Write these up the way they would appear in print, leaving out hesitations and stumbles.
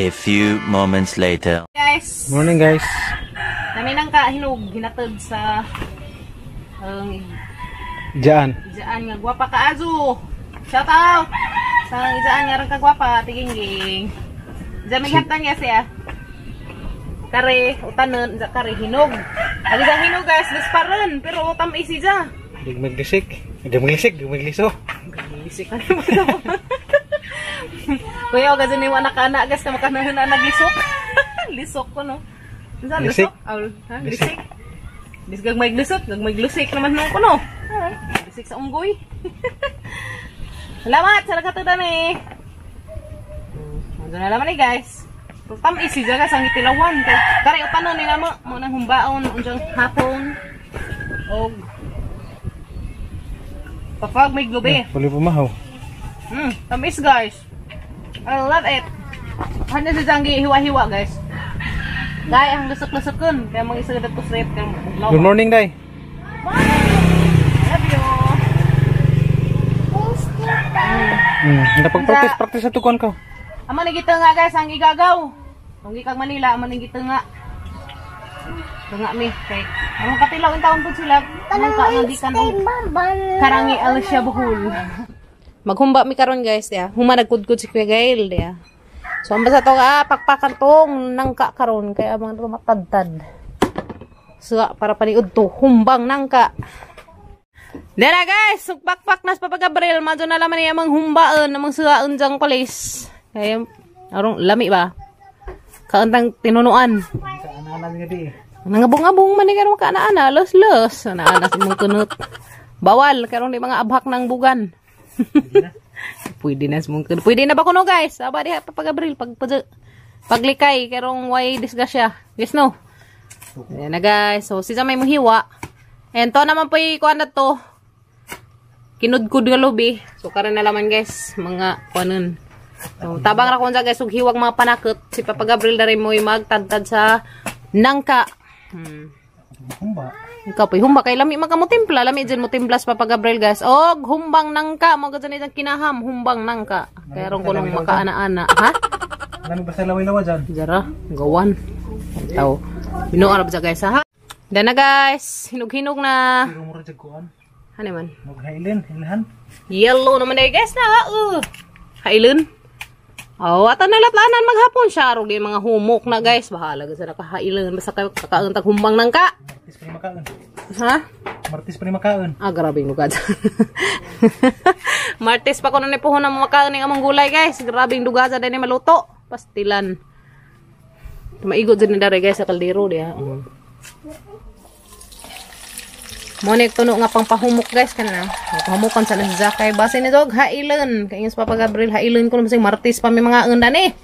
A few moments later. Guys, Morning, guys. Nami nang kahinog hinatod sa ang Diyan. Ijaan nga gwapa kaazo. Shout out sa ijaan nga rang kagwapa tiginging. Diyan may hatan nga siya. Kare utanon ja kare hinog. Agi jang hinog, guys, gasparon pero tam-is siya. Dig maglisik. Dig maglisik, dig magliso. Lisik ka naman. Kuya, o ni wala ka na guys na makanahan na naglisok. Lisok ko, no. Unsa Lisik. lisok? Aw, ha? Lisik. Lisik. Bis gag may glisok, gag may glusik naman nung kuno. Lisik sa unggoy. Salamat sa nagkatudan eh. Ano na naman eh, guys. Tam-is siya guys ang itilawan. Kare utanon ni namo mo nang humbaon unjang hapon. Og Papag may glubi. Puli pumahaw. Tamis, guys. I love it. Ano si Janggi hiwa-hiwa, guys. Dai ang lusok-lusokon kaya mga isa to sweet kay buglaw. Good morning, Day. Love you. Napag-practice practice sa tukuan ka. Amo ni gito nga, guys, ang igagaw. Kung gikag Manila, amo ni gito nga. Tunga mi kay ang katilaw in taon pud sila. Anong ka nga gikan og Karangi Alicia Bohol. Maghumba mi karon, guys, ya. Huma nagkudkod si Kuya Gail, ya. So ang basta to pakpakan tong nangka karon kay amang matadtad. So para paniud to humbang nangka. Dara, guys, sugpakpak nas Papa Gabriel, madyo na laman niya amang humbaon amang suwaon jang palis. Kay arong lami ba? Kaantang tinunuan. Sa anak nga di. Nangabong-abong man ni karon ka ana-ana, los-los. Ana-ana sa imong kunot. Bawal karon di mga abhak ng bugan. Pwede na sa mong kunot. Pwede na ba kuno, guys? Aba diha Papa Gabriel pag paglikay karong way disgrasya. Yes, no. Ayan na, guys. So si may muhiwa. And to naman po kuan na to. Kinudkud nga lubi. So karon na laman, guys, mga kuanon. So, tabang ra kon guys ug hiwag mga panakot si Papa Gabriel na rin mo magtadtad sa nangka. Humba. Ikaw po, humba kay lami maka mo timpla, lami dyan mo timpla sa Papa Gabriel, guys. Og humbang nangka, mo gud ang kinaham, humbang nangka. Kaya ron ko nung makaana-ana, ha? Lami ba sa laway-lawa dyan? Jara, gawan. Taw. Binuo ra ba siya, guys, ha? Dan na, guys, hinog-hinog na. Pero mura dyan kuan. Ano man? Maghailin, hilhan. Yellow naman na, guys, na. Hailin. Oh, ata nalatlanan maghapon siya. Arog di mga humok na, guys. Bahala sa nakahailin. Basta kayo kakaon tag humbang nangka. Martis pa ni makaon. Ha? Martis pa ni makaon. Ah, grabe yung lugad. Martes pa ko na nipuhon ng makaon ng among gulay, guys. Grabe yung dugaza din ni maluto. Pastilan. Maigo dyan ni dare, guys, sa kaldero diya. Mo ni tuno nga pang pahumok, guys, kana. Pahumukan sa nasa kay base ni dog hailen. Kay sa Papa Gabriel hailen ko naman Martes pa may mga undan eh.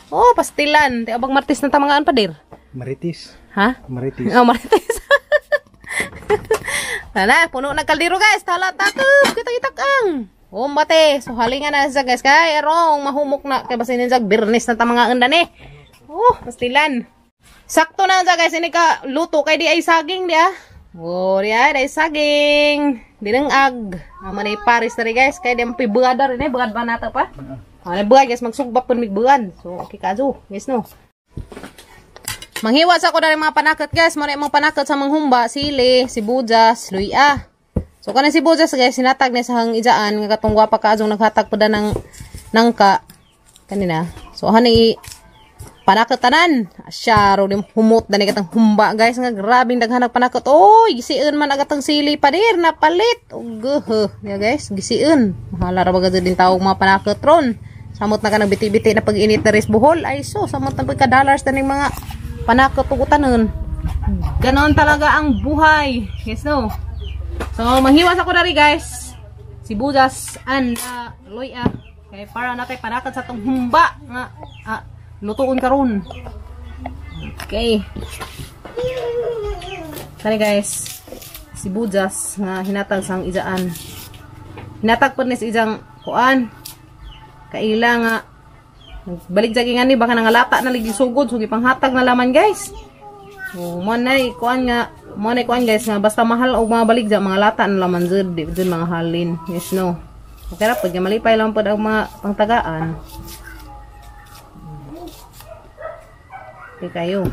Oh, pastilan. Ti abag Martes na ta mga an padir. Maritis. Ha? Maritis. Oh, Marites. Tala, puno na kaldero, guys. Tala takop. Kita kita kang. Oh, bate. So halingan na sa, guys, kay arong mahumok na kay basin ni Birnes na ta mga undan eh. Oh, pastilan. Sakto na sa, guys, ini ka luto kay di ay saging di ah. Oh, di ay saging. Di nang ag. Ama ni Paris na rin, guys, kay di ang pibuad rin eh, buad ba nato pa? Ano buad, guys, magsugba pun migbuad. So okay kazo, guys, no. Manghiwa sa ko na rin mga panakot, guys. Muna yung mga panakot sa manghumba, sili, sibuyas, luya. So kanang sibuyas, guys, sinatag ni sa hang ijaan nga katong gwapa kaazong naghatag pa ng nangka kanina. So hani panakot tanan. Asya ro humot dani katang humba, guys, nga grabing daghan og panakot. Oy, gisiun man agatang sili padir napalit. Ugh, ya guys, gisiun. Mahala ra ba din tawag mga panakot ron. Samot na ka nagbiti-biti na pag-init na ris buhol. Ay so, samot na pagka dollars na mga panakot ug utanon. Ganon talaga ang buhay. Yes, no? So, manghiwas ako dari, guys. Sibuyas and loya. Kay para natay panakot sa tong humba nga lutuon karon. Okay. Kani, guys, sibuyas nga hinatag sang ijaan. Hinatag po ni sa ijang kuan. Kaila nga balik jagi nga ni baka nangalata na ligi sugod so gipanghatag na laman, guys. So mo na kuan nga mo na kuan, guys, nga basta mahal og mga baligya mga lata na laman jud di jud mga halin. Yes, no. Okay ra pag malipay lang pud ang mga pangtagaan. Okay kayo.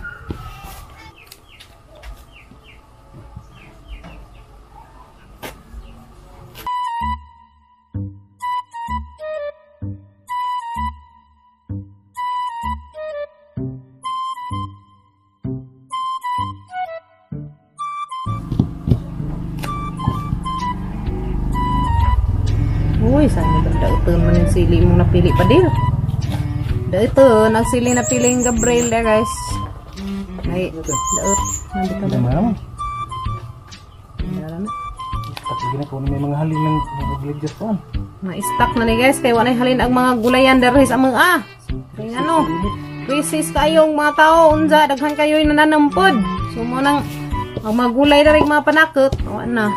Uy, sana ba dauton man yung sili mong napili pa din. Dauton, ang sili napili yung Gabriel there, guys. Ay, daot. Nandito na. Naman. Wala na. Pati na kung may mga halin ng mga pa. Ma-stock na ni guys, kay wala halin ang mga gulayan dere sa mga Kay ano, crisis kayong mga tao, unsa daghan kayo nananampod. So mo nang ang mga gulay dere mga panakot, wa na.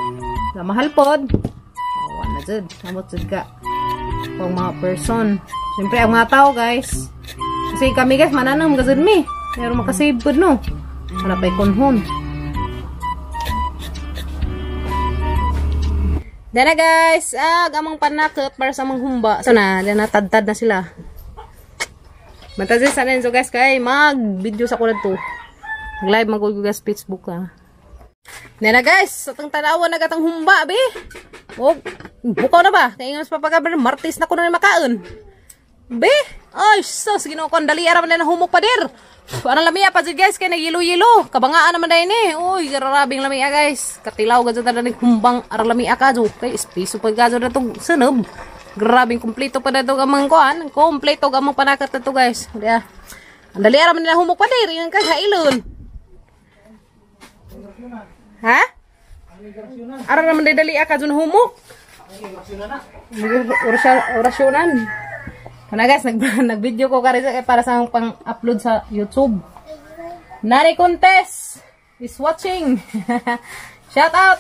Sa mahal pod. Wa na jud, amot jud ka. Kung mga person. Siyempre ang mga tao guys. Kasi kami guys mananam gazud mi. Pero makasave pod no. Wala pa'y kunhon. Dana guys, among panakot para sa among humba. So na, dana tadtad na sila. Matazin sa so guys kay mag video sa kulad to. Mag live mag guys Facebook ah. Dana guys, sa tang tanawa na gatang humba be. Og bukaw na ba? Kay ingon sa papagabi Martes na kuno ni makaon. Be, ay sus Ginoo kon dali ara man na humok pa dir. Anong lamia pa jud guys kay nagyilo-yilo. Kabangaan naman dayon eh. Uy, grabing lamia guys. Katilaw gud sa tanan humbang arang lamia ka jo. Kay espiso pa gadyo na tong sunob. Grabing kumpleto pa na to amang kuan. Kumpleto amang panakat na to guys. Diya. Ang dali ara man nila humok pa dir. Ingon ka hailon. Ha? Ara naman dali ka dun humok. Orasyonan. Kana guys, nag-video ko para sa pang-upload sa YouTube. Nari Contest is watching. Shout out.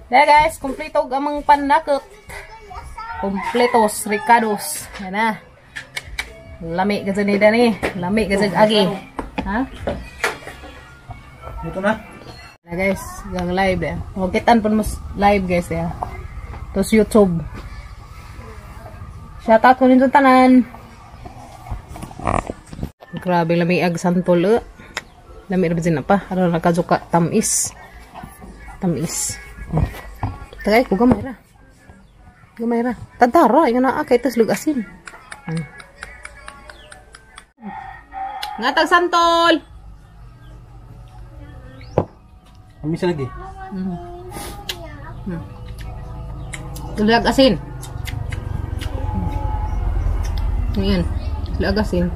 There guys, kompleto amang panakot. Kompletos, ricados. Yan na. Lami ka ni Dani. Lami ka agi. Ha? Dito na. Na guys, gang live eh. Huwag kitan po mas live guys eh. Tapos YouTube. Shout out ko nito tanan. Grabe lami ag santol eh. Lami ra na pa. Aron nakajuka tamis. Tamis. Tagay ko gamay ra. Gamay ra. Tadara ingon na kay tas lugasin. Ngatag santol. Tamis lagi. Lag asin. Ayan. Lagasin.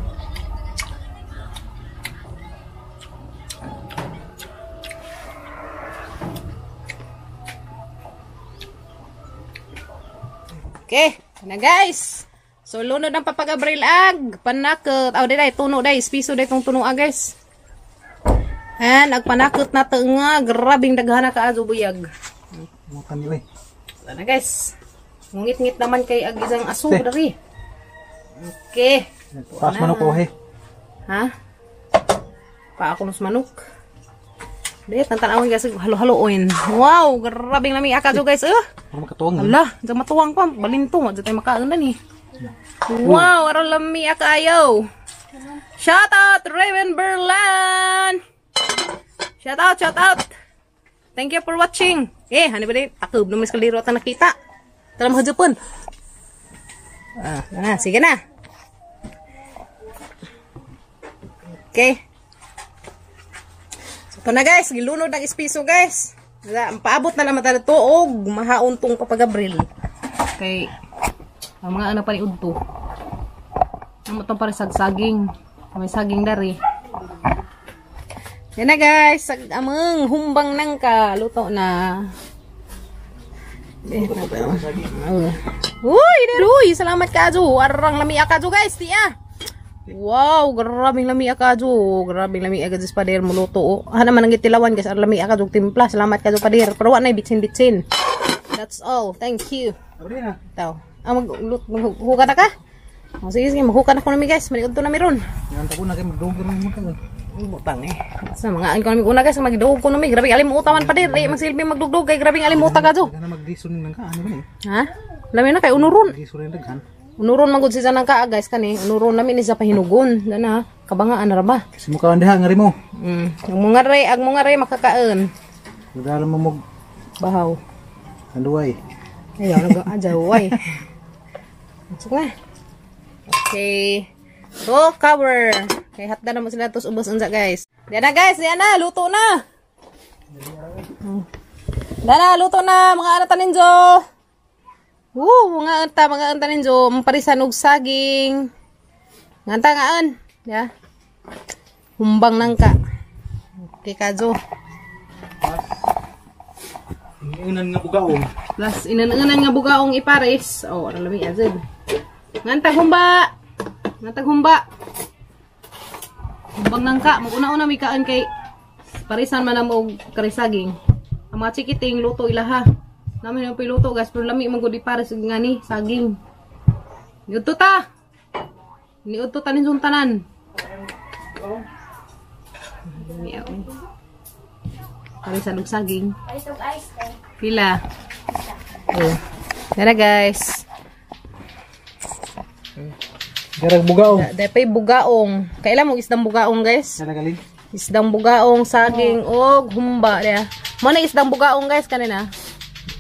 Okay. Na guys. So, lunod ang papag-abril ag. Panakot. Aw, day, tuno day. Piso day itong tuno guys. And, ag panakot na to nga. Grabing daghana ka azo buyag. Na guys. Ngit-ngit naman kay ag isang aso dari. Okay. Paas manok ko he. Ha? Pa ako nos manok. Deh, tantanawin guys, halo-haloin. Wow, grabing lami akajo guys. Makatuwang. Ala, diyan matuwang pa, balinto, diyan tayo makaon na ni. Wow, aron lami akayo. Shout out Raven Berlan. Shout out, shout out. Thank you for watching. Eh, hani ba din? Takob na mas kaliro at nakita. Tara mahajapon. Ah, na, sige na. Okay. So, ito na guys, gilunod ang espiso guys. Paabot na naman tayo og mahaon tong papagabril. Kay ang mga ano pa ni udto. Amo tong para sagsaging. May saging dari. Yan na guys, amang humbang nangka luto na. Uy, uy, salamat kajo. Arang lami akajo guys, tiya. Wow, grabing lami akajo. Grabing lami akajo sa pader muluto. Oh. Hana man ang gitilawan guys, arang lami akajo timpla. Salamat kajo pader. Pero wa nay bitsin-bitsin. That's all. Thank you. Taw. Ah, maghuka na ka? Oh, sige, sige, maghuka na ko nami guys. Malikod to na meron. Yan ta ko na kay magdugog ron mo ka. Butang eh. Sa mga an ko nami una guys, magdugog ko nami. Grabing alimuta man pader. Eh, magsilbi magdugdog kay grabing alimuta kajo. Kana magdiso ning ka ano ba ni? Ha? Lami na kay unuron. Diso rin daghan. Unuron man gud siya nang ka guys kani. Unuron nami ni sa pahinugon. Dana. Kabangaan ra ba? Kasi mukha ang diha nga mo. Ang mga ray makakaon. Nagdala mo mog Bahaw. Anduay. Ayaw, nag-ajaw, ay. Masuk na. Okay. So, cover. Okay, hatda na mo sila tos ubos unsa, guys. Diyan na, guys. Diyan na. Luto na. Diyan na, luto na. Mga anata ninjo. Woo, mga anta ninjo. Maparisan og saging. Nganta ngaan. Ya. Humbang nangka. Okay, kajo. Inunan nga bugaong. Plus, inanunan nga bugaong ipares. Oh, ano lami azid. Ngantag humba. Ngantag humba. Humbang nangka. Mag-una-una may kaan kay parisan man na og karisaging. Ang mga chikiting luto ilaha. Namin yung piluto guys, pero lami man gud ipares og ngani saging. Niudto ta. Niudto ta ninyong tanan. Lami ako. Parisan og saging. Pila. Oh. Tara guys. Garag bugaong. Dapay bugaong. Kailan mo isdang bugaong guys? Nalagalin. Isdang bugaong, saging, og humba. Diya. Mo na isdang bugaong guys kanina.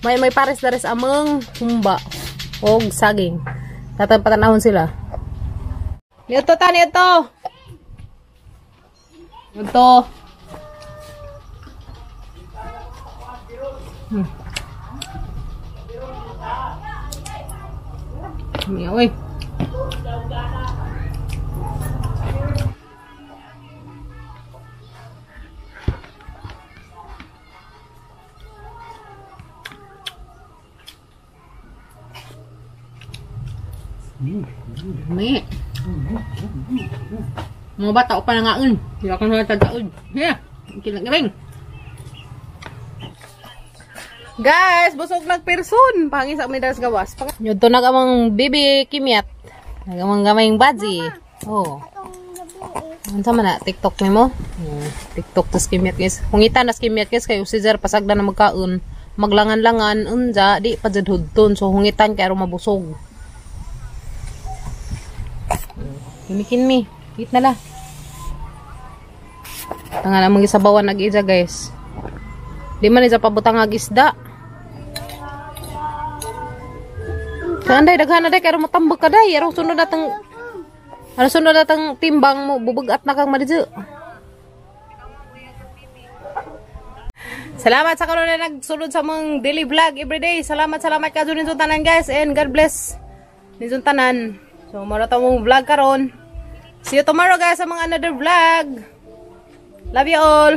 May pares dares ameng humba og saging. Tatang patanahon sila. Niadto ta, niadto. Niadto. Miyaw eh. May. Mga bata pa na ngaon. Di ako na tagkaon. Yeah. Kilang-kilang. Guys, busog nagperson. Pangis ang may dalas gawas. Yun to nagamang bibi kimyat. Nagamang gamayng badzi. Oh. Unsa man na TikTok nimo? TikTok tas kimyat guys. Hungitan nas kimyat guys kay si Zer pasagda na magkaon. Maglangan-langan unja di pa jud hudton. So hungitan kay aron mabusog. Kimikin mi. Eat na la. Tanga na mga sabawan nag-ija guys. Di man isa pabutang ag isda. Kanday daghan na day kay matambag ka day. Aron sunod natang ano sunod natang timbang mo bubugat na kang madidyo. Salamat sa karon na nagsulod sa mong daily vlog everyday. Salamat salamat ka ninyo tanan guys and God bless ninyo tanan. So mao ra ta mong vlog karon. See you tomorrow guys sa mga another vlog. Love you all.